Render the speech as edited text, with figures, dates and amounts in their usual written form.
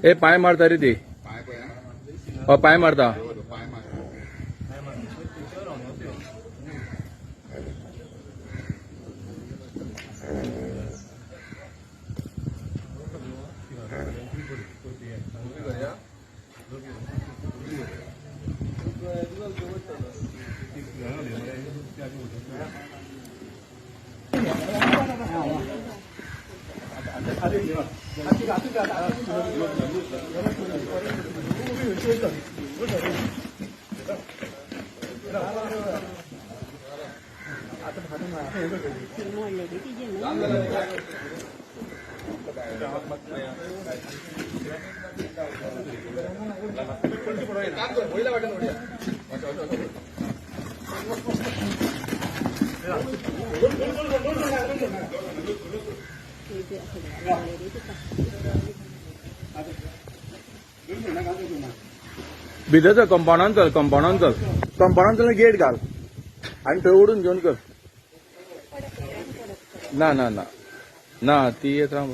ए पांय मारता रे ती. हय पांय मारता. भितर चल, कंपाउंडान चल, कंपाउंडान चल, कंपाउंडान चल, गेट घाल आनी थंय ओडून घेवन कर. ना ना ना ना ती येत राव.